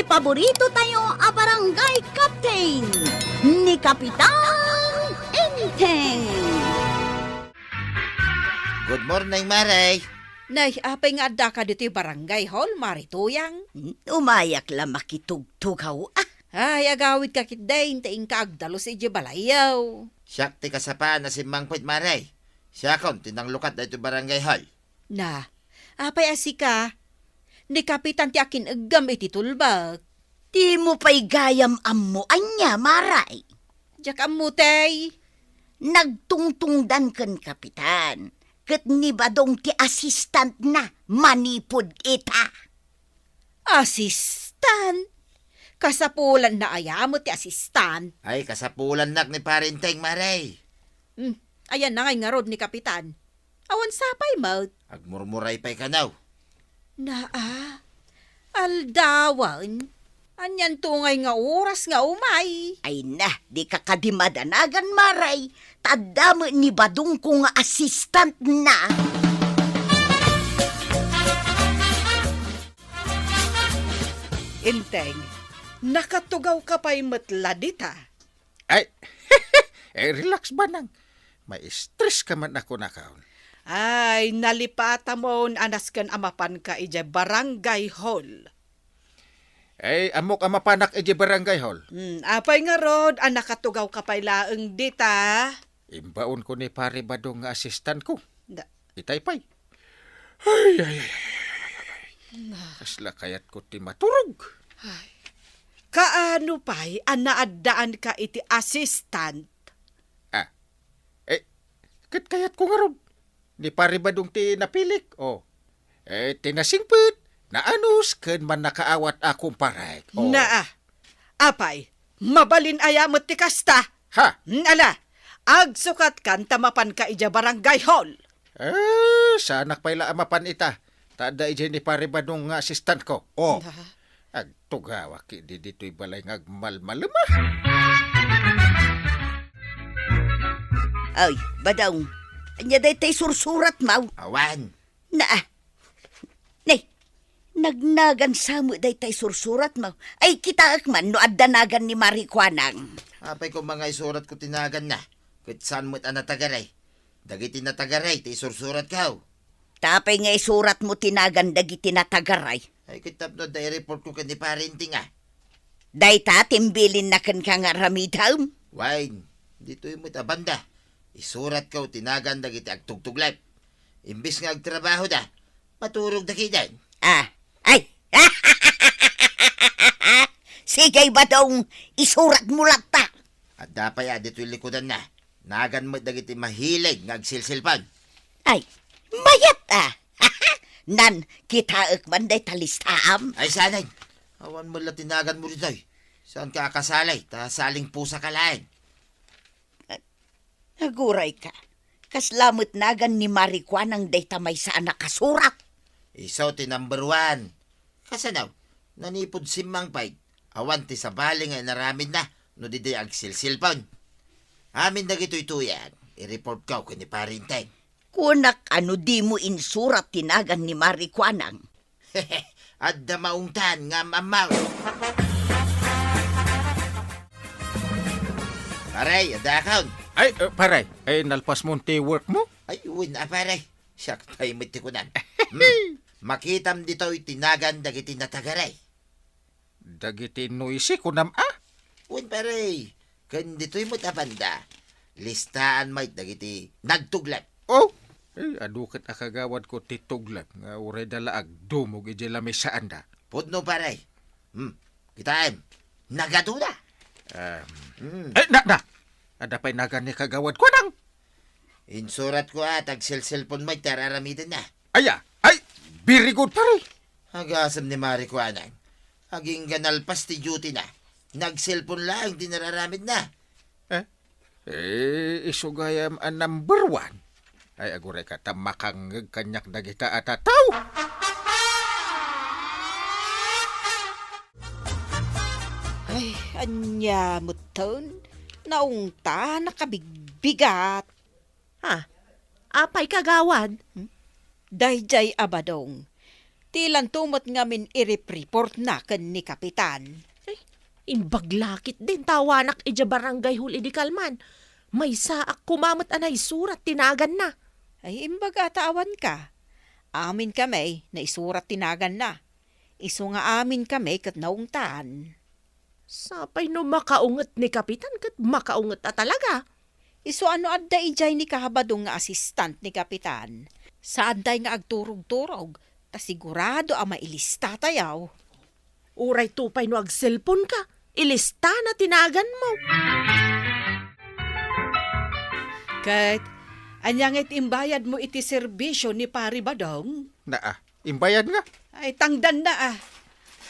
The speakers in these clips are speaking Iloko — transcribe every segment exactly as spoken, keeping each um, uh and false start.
Paborito tayo a barangay captain, ni Kapitan Enteng. Good morning, Mare. Nay, apay nga addaka ditoy barangay hall, Mare Tuyang? Hmm, umayak la makitugtugaw, ah. Ay, agawidka ketdi, ta inka agdalus idiay balayyo. Siak ti kasapaan a simmangpet, Mare. Siakon ti nanglukat daytoy barangay hall. Na, apay a sika? Ni Kapitan ti akin-eggam iti tulbek. Dimo pay gayam ammo ania, Mare? Diak ammo, tay. Nagtungtungdan ken Kapitan, ket ni Badong ti assistantna manipud ita. Assistant? Kasapulanna aya met ti assistant? Ay, kasapulannak ni Pare Enteng, Mare. Hmm, ayanna ngay ngarud ni Kapitan? Awan sapay met. Agmurmuray pay kano. Naa, aldawen. Anianto ngay nga oras nga umay? Ay na, dika kadi madanagan, Mare. Ta adda met ni Badongko nga assistantna. Enteng, nakatugawka pay met la dita? Ay, eh, relax, Banang. Maistres ka man a kunakon. Ay, nalipatamon a nasken a mapanka idiay barangay hall. Ay, ammok a mapanak idiay barangay hall. Hmm, apay ngarud a nakatugawka pay laeng dita? Imbaonko ni Pare Badong nga assistantko. Da- Itay pay. Ay, ay, ay, ay, ay, ay, ay. Na. Kasla kayatko ti maturog. Ay. Kaano pay a naaddaanka iti assistant? Ah, eh, ket kayatko ngarud. Ni Pare Badong ti napilik, oh. Eh, ti nasingpet, naanus, ken mannakaawat a kumparek, oh. Naa. Apay, mabalin aya met ti kasta? Ha? Hmm, ala, agsukatkan ta mapanka idiay barangay hall. Eh, saanak pay la a mapan ita. Ta adda idiay ni Pare Badong nga assistantko. Oh. Aha. Agtugawak idi ditoy balay nga agmalmalem, ah. Ay, Badong, ania daytay sursuratmo? Awan. Na, ah. Nay, nagnagan sa met daytay sursuratmo. Ay, kitaek man no adda nagan ni Mare Kuanang. Apay koma nga isuratko ti naganna, ket saan met a natagaray. Dagiti natagaray ti isursuratko. Ta apay nga isuratmo ti nagan dagiti natagaray? Ay, ket tapno adda i-reportko ken ni Pare Enteng, ah. Dayta ti imbilinna kenka nga aramidem? Wen, ditoy met a banda, isuratko ti nagan dagiti agtugtuglep. Imbes nga agtrabahoda, maturogda ketdin. Ah, ay! Sige, Badong, isuratmo latta. Adda pay a ditoy likudanna. Nagan met dagiti mahilig nga agsilsilpon. Ay, mayat, ah! Nan, kitaek man dayta listaam. Ay, saanen. Awan met la ti naganmo ditoy. Saanka a kasali, ta saling pusaka laeng. Agurayka, kasla met nagan ni Mare Kuanang dayta maysa a nakasurat? Isu ti number one. Kasano? Nanipud simmangpet, awan ti sabali nga inaramidna no diay agsilsilpon. Amin dagitoy, Tuyang, i-reportko ken ni Pare Enteng. Kunak a no dimo insurat ti nagan ni Mare Kuanang. Adda maungtan nga am-ammo. Pare, adda akon. Ay, eh, pare, ay nalpasmon ti workmo? Ay, wen a, pare. Siak pay met ti kunam. Hmm. Makitam ditoy ti nagan dagiti natagaray. Dagiti noisy, kunam a? Wen, pare. Ken ditoy met a banda, listaan met dagiti nagtuglep. Oh, eh, adu ket a kagawadko ti tuglep nga uray da la agdumog idiay lamisaanda. Pudno, pare. Hmm, kitaem, nagaduna. Um, Hmm. Eh, na, na! Adda pay nagan ni Kagawad Kuanang. Insuratko a ta agselselpon met ti ar-aramidenna. Aya? Ay, very good, pare. Agasem ni Mare Kuanang. Agingga nalpas ti duty-na. Nagselpon laeng ti nararamidna. Eh? Eh, isu gayam a number one. Ay, agurayka ta makangngeg kaniak dagita a tattao. Ay, ania metten? Naungtan, nakabigbigat. Ha? Apay, kagawad? Hmm? Daydiay a Badong, Ti ilanto met ngamin irip-reportna ken ni Kapitan. Ay, imbag la ketdin ta awanak idiay barangay hall idi kalman. Maysaak koma met a naisurat ti naganna. Ay, imbag a ta awanka. Amin kami, naisurat ti naganna. Isu nga amin kami ket naungtan. Sapay no makaunget ni Kapitan ket makaunget a talaga. Isu a no adda idiay ni Kabadong nga asistant ni Kapitan, saanday nga agturog-turog, ta sigurado a mailistatayo. Uray to pay no agselponka, ilistana ti naganmo. Ket, ania nga iti imbayadmo iti serbisio ni Pari Badong? Naa, imbayad nga. Ay, tangdanna, ah.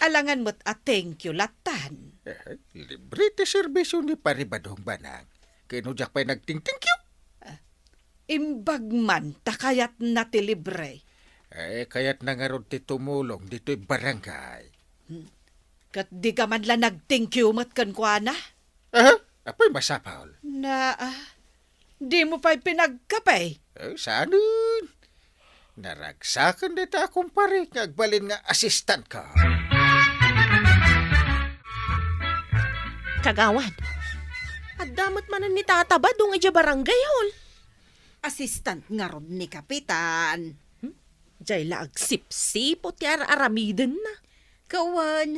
Alangan met a thank you latan. Eh, libre ti serbisio ni Pari Badong, Manang. Ket no diak pay nagting-thank you? Ah, imbag man ta kayatna ti libre. Eh, kayatna ngarud ti tumulong ditoy barangay. Hmm. Ket di ka man la nag-thank you met kenkuana? Aha, apay masapul? Na, ah, dimo pay pinagkape? Eh, saanen? Naragsaken dayta a kumpare nga agbalin nga assistant ko. Kagawad, adda met manen ni Tata Badong idiay barangay hall. Assistant ngarud ni Kapitan. Hmm? Diay la agsipsipot ti ar-aramidenna. Kawan,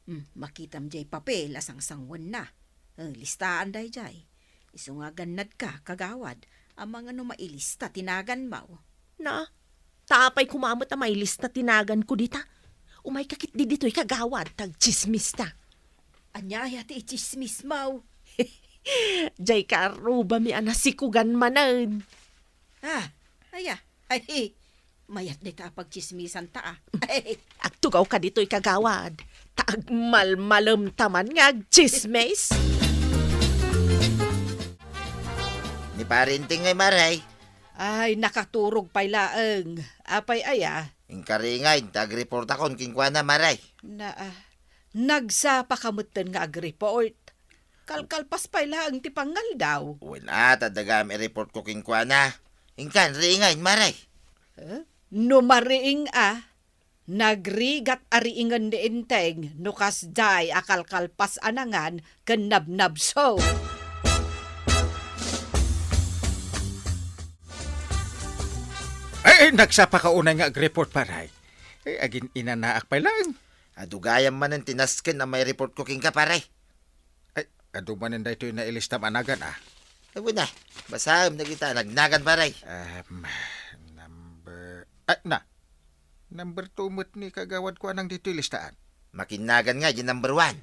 Hmm, makitam diay papel a sangsanguenna. Eh, listaan daydiay. Isu nga gannadka, kagawad, amangan no mailista ti naganmo. Na, ta apay koma met a mailista ti naganko dita? Umayka ketdi ditoy, kagawad, ta agtsismista. Ania aya ti itsismismo? Diay kaarrubami a nasikugan manen. Ah, aya. Ay, mayat dayta a pagtsismisanta, ah. Ay. Agtugawka ditoy, kagawad. Ta agmalmalemta man nga agtsismis. Ni Pare Enteng ngay, Mare. Ay, nakaturog pay laeng. Apay aya? Inka ri ngay, ta agreportakon kenkuana, Mare. Na, ah, nagsapaka metten nga agreport. Kalkalpas pay laeng ti pangaldaw. Wen a, ta dagam i-report ko kenkuana. Inkan, riingan, Mare. Eh? No mariing a, nagrigat a riingen ni Enteng no kasdiay a kalkalpas a nangan ken nabnabso. Ay, ay, nagsapaka unay nga agreport, Pare. Ay, agin-inanaak pay laeng. Adu gayam manen ti nasken a maireport ko kenka, Pare. Ay, adu manen daytoy nailistam a nagan, ah. Wen a, basaem dagita a nagnagan, Pare. Em, number, ay, na. Number two met ni kagawad ko anang ditoy listaan. Makinnagan nga, di number one.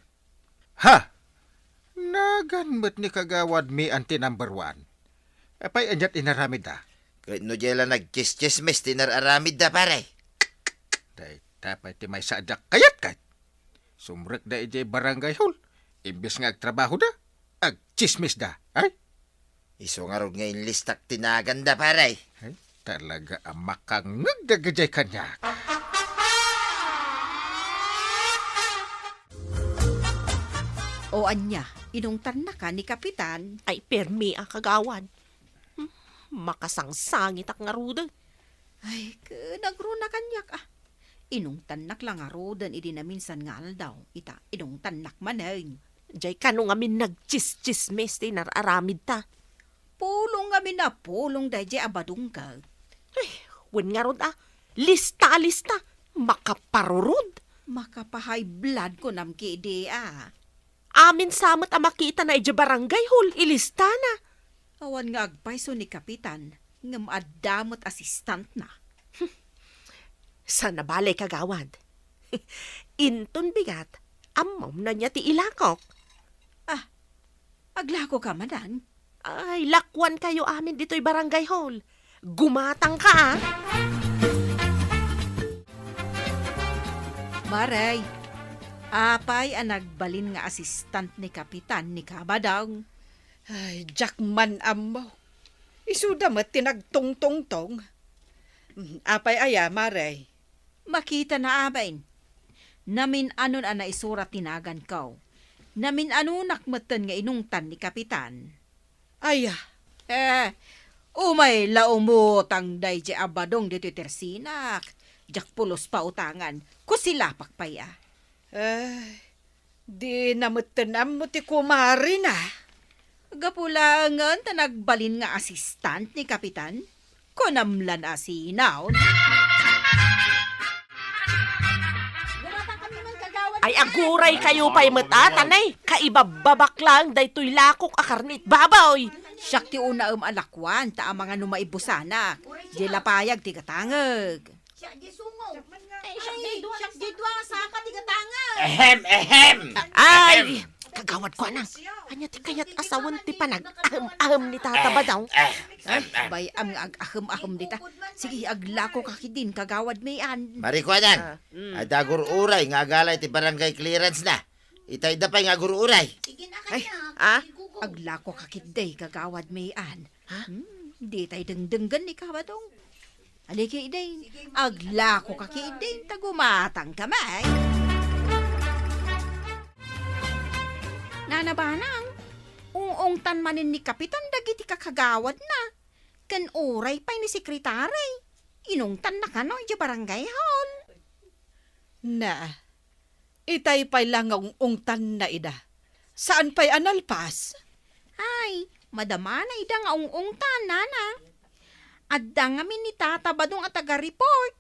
Ha? Nagan met ni kagawad mi anti number one. Apay aniat inaramidda? Ket no diay la nagtsistsismis ti inar-aramidda, Pare. Dayta pay ti maysa a diak kayat ket. Sumrekda idiay barangay hall. Imbes nga agtrabahoda, agtsismisda. Ay? Isu ngarud nga inlistak ti naganda, Pare. Ay, talaga a makangngeg dagiti kaniak. O ania, inungtannaka ni Kapitan? Ay, permi a, kagawad. Hmm, makasangsangitak ngaruden. Ay, ket agruna kaniak, ah. Inungtannak la ngaruden idi naminsan nga aldaw, ita, inungtannak manen. Diay kano ngamin nagtsistsismis ti inar-aramidta. Pulong ngamin a pulong daydiay a badongka. Ay, wen ngarud a, lista a lista, makaparurod. Maka-high blood kunam ketdi a. Amin sa met a makitana idiay barangay hall, ilistana. Awan nga agpayso ni Kapitan, ngem adda met assistantna. Saan a bale, kagawad. Inton bigat, ammom no ania ti ilakok. Ah, aglakoka manen? Ay, lakuankayo amin ditoy barangay hall. Gumatangka, ah. Maray, apay a nagbalin nga assistant ni Kapitan ni Kabadong? Ay, diak man ammo. Isuda met ti nagtungtungtong. Mm, apay aya, Maray? Makitana amin. Namin-anon a naisurat ti naganko. Namin-anonak metten nga inungtan ni Kapitan. Aya. Eh, umay la umutang daydiay a badong ditoy tersinak. Diak pulos pautangan, kusilapak pay a. Ay, dina metten ammo ti kumarina. Gapu laengen ta nagbalin nga assistant ni Kapitan. Kunam lan a sinaw. Ay, aguray kayo pay met, a, tanay. Kaibabbabak lang daytoy lakok a karne it baboy. Siak ti unaem a lakuan, ta amangan no maibusanak. Di lapayag ti gatangeg. Siak di sungo. Ay, siak di dua, siak di dua, saka ti gatangeg. Ehem, ehem. Ay, ehem. Kagawad ko, anang. Ania ti kayat a sawen ti panag-ahem-ahem ni Tata Badong? Eh, eh, eh, eh. Bay-am nga ag-ahem-ahem dita. Sige, aglako ka kidin, kagawad May-an. Marikuanan, ah, mm, adda agur-uray nga agala iti barangay clearance na. Itay da pay nga agur-uray. Ay, ah? Aglako ka kidday, kagawad May-an. Ha? Hmm, di tay dengdenggen ni Kabadong. Aliki, Ideng. Aglako ka ki Ideng, ta gumatang ka met. Nana Banang, ung-ungtan manen ni Kapitan dagiti kakagawadna. Ken uray pay ni sekretari. Inungtanna kano idiay barangay hall. Na, itay pay la nga ung-ungtanna ida. Saan pay a nalpas? Ay, madamana ida nga ung-ungtan, nana. Adda ngamin ni Tata Badong a taga-report.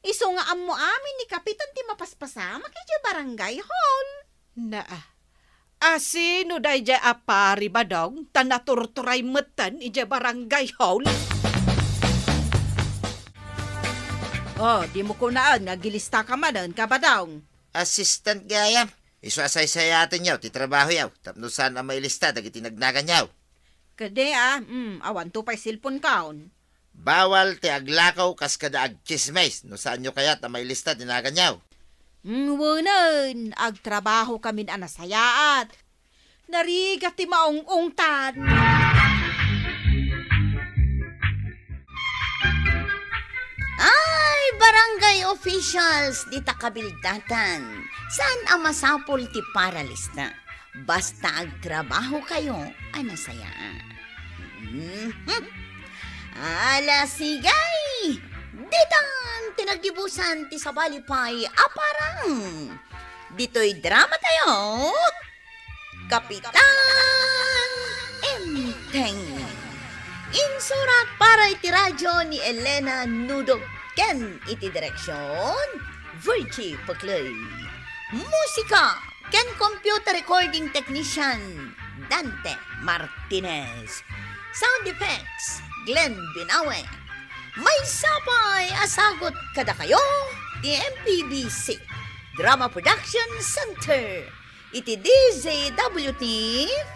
Isu nga ammo amin ni Kapitan ti mapaspasamak idiay barangay hall. Naa. A sino daydiay a pari, Badong, ta naturturay metten idiay barangay hall? Oh, dimo kunaen nga agilista ka manen, Kabadong. Assistant gayam. Isu a saysayatenyo ti trabahoyo tapno saan a mailista dagiti nagnaganyo. Kadi a, mm, awanto pay cellphone kaon. Bawal ti aglakaw kas kada agtsismis no saanyo kayat a mailista ti naganyo. Mm, wenen, agtrabaho kamin a nasayaat. Narigat ti maung-ungtan. Ay, barangay officials, dita kabildatan. Saan a masapul ti paralista? Basta agtrabaho kayo a nasayaat. Mhm. Ala, sige! Ditan ti naggibusan ti sabali pay a parang. Ditoy drama tayo, Kapitan Enteng. Insurat para iti radyo ni Elena Nudog ken iti direksyon, Virgie Peclay. Musika ken computer recording technician, Dante Martinez. Sound effects, Glenn Binawe. Maysa pay a sagut kadakayo ti M P B C Drama Production Center iti D Z W T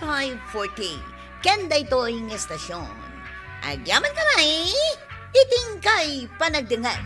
five forty ken daytoy nga estasyon. Agyamankami iti inkay panagdengngeg.